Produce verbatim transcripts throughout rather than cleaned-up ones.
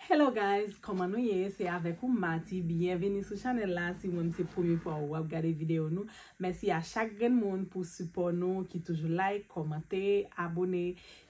Hello guys, kòman nou ye? Se avèk ou Mati. Byenveni sou chanèl la. Si ou menm se premye fwa w ap gade videyo nou, mèsi a chak grenn moun pou sipò nou ki toujou like, kòmante, abone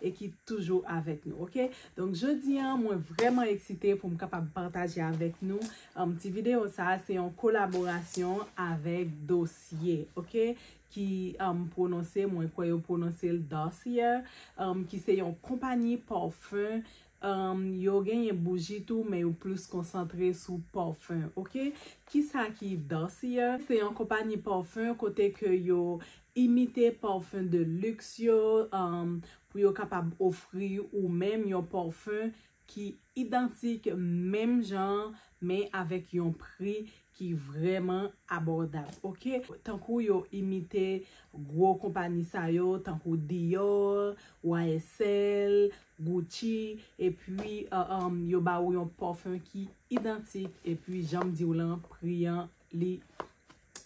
e ki toujou avèk nou, oke? Donk jodi a, mwen vrèman eksite pou m kapab pataje avèk nou, um, ti videyo sa a. Se yon kolaborasyon avèk Dosye, oke? Ki, um, pwononse, mwen kwè yo pwononse l Dossier, um, ki se yon konpayi pafen. Um, yo genyen bouji tou, men yo plis konsantre sou pafen, oke? Kisa ki Dossier? Se yon konpayi pafen kote ke yo imite pafen de luxe yo, um, pou yo kapab ofri ou menm yon pafen ki idantik menm jan, men avèk yon pri ki vrèman abòdab, oke? Tankou yo imite gwo konpayi sa yo, tankou Dior, Y S L, Gucci, epi, uh, um, yo ba ou yon pafen ki idantik, epi jan m di w lan, pri an li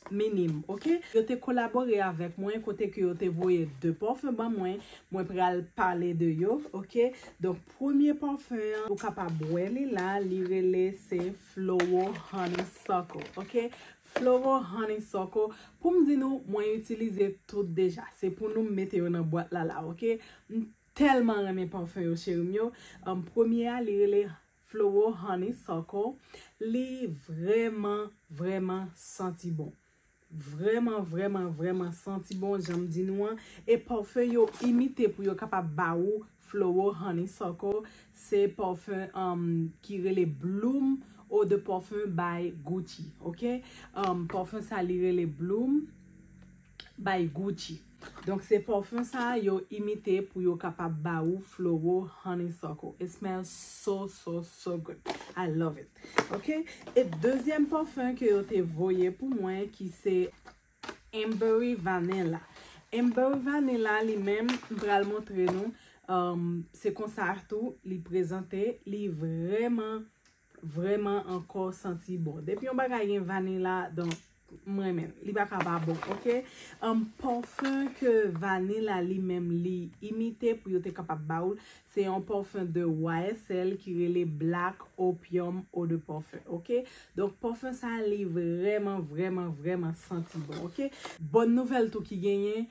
minim, oke? Yo te kolabore avèk mwen, kote ke yo te voye de pafen ban mwen. Mwen pral pale de yo, oke? Donk, premye pafen an, ou kapab wè li la, li rele se Floral Honeysuckle, oke? Floral Honeysuckle, pou m di nou, mwen itilize tout deja. Se pou nou mete yo nan bwat la la, oke? M tèlman renmen pafen yo, cheri m yo. Um, premye a, li rele Floral Honeysuckle. Li vrèman, vrèman santi bon. Vrèman, vrèman, vrèman santi bon, jan m di nou an. E pafen yo imite pou yo kapab ba ou Floral Honeysuckle, se pafen, um, ki rele Bloom Eau de Parfum by Gucci, oke? Um, pafen sa li rele Bloom by Gucci. Donk, se pafen sa yo imite pou yo kapab ba ou Floral Honeysuckle. It smells so, so, so good. I love it. Oke? E dezyèm pafen ke yo te voye pou mwen, ki se Ambery Vanilla. Ambery Vanilla, li menm, m pral montre nou. Um, se konsa tou, li prezante. Li vrèman, vrèman ankò santi bon. Depi yon bagay gen vanilla, donk, m renmen l. Li pa ka pa bon, oke? Um, pafen ke vanilla li menm li imite pou yo te kapab ba ou l, se yon pafen de Y S L ki rele Black Opium Eau de Parfum, oke? Donk, pafen sa a, li vrèman, vrèman, vrèman santi bon, oke? Bòn nouvèl tou ki genyen,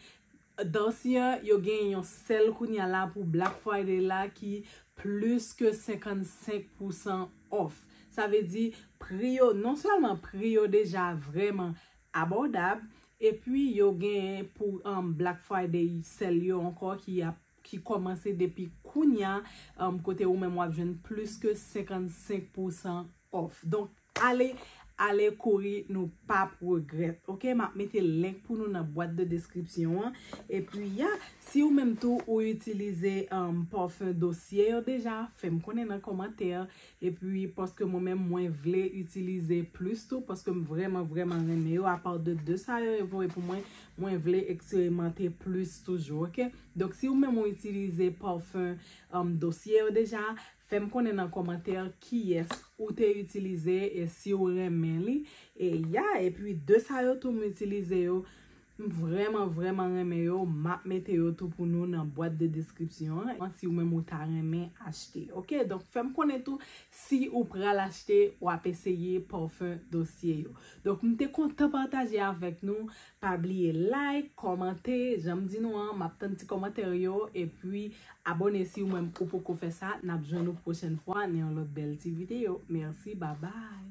Dossier, yo gen yon sèl kounye a la pou Black Friday la ki plis ke senkannsenk pousan off. Sa vle di, pri yo, non sèlman pri yo deja vrèman abòdab, epi yo gen pou, um, Black Friday sèl yo ankò ki ap, ki kòmanse depi kounye a, um, kote ou menm w ap jwenn plis ke senkannsenk pousan off. Donk, ale, ale kouri, nou p ap regrèt. Oke, m ap mete link pou nou nan bwat de deskripsyon an. Epi, ya, si ou menm tou ou itilize, um, pafen Dossier yo deja, fè m konnen nan kòmantè. Epi, paske mwen menm, mwen vle itilize plis tou, paske m vrèman, vrèman renmen yo. Apa de de sa yo, yo voye pou mwen, mwen vle eksperimante plis toujou, oke? Donk, si ou menm ou itilize pafen, um, Dossier yo deja, fè m konnen nan kòmantè kiyès ou te itilize e si w renmen li. E ya, epi de sa yo tou m itilize yo, m vrèman, vrèman renmen yo. M ap mete yo tou pou nou nan bwat de deskripsyon an, si ou menm ou ta renmen achte. Oke, donk fè m konnen tou si ou pral achte, w ap eseye pafen Dossier yo. Donk, m te kontan pataje avèk nou. Pa bliye like, kòmante, jan m di nou an, m ap tann ti kòmantè yo, epi abone si ou menm ou poko fè sa. N ap jwenn nou pwochèn fwa nan yon lòt bèl ti videyo. Mèsi, babay.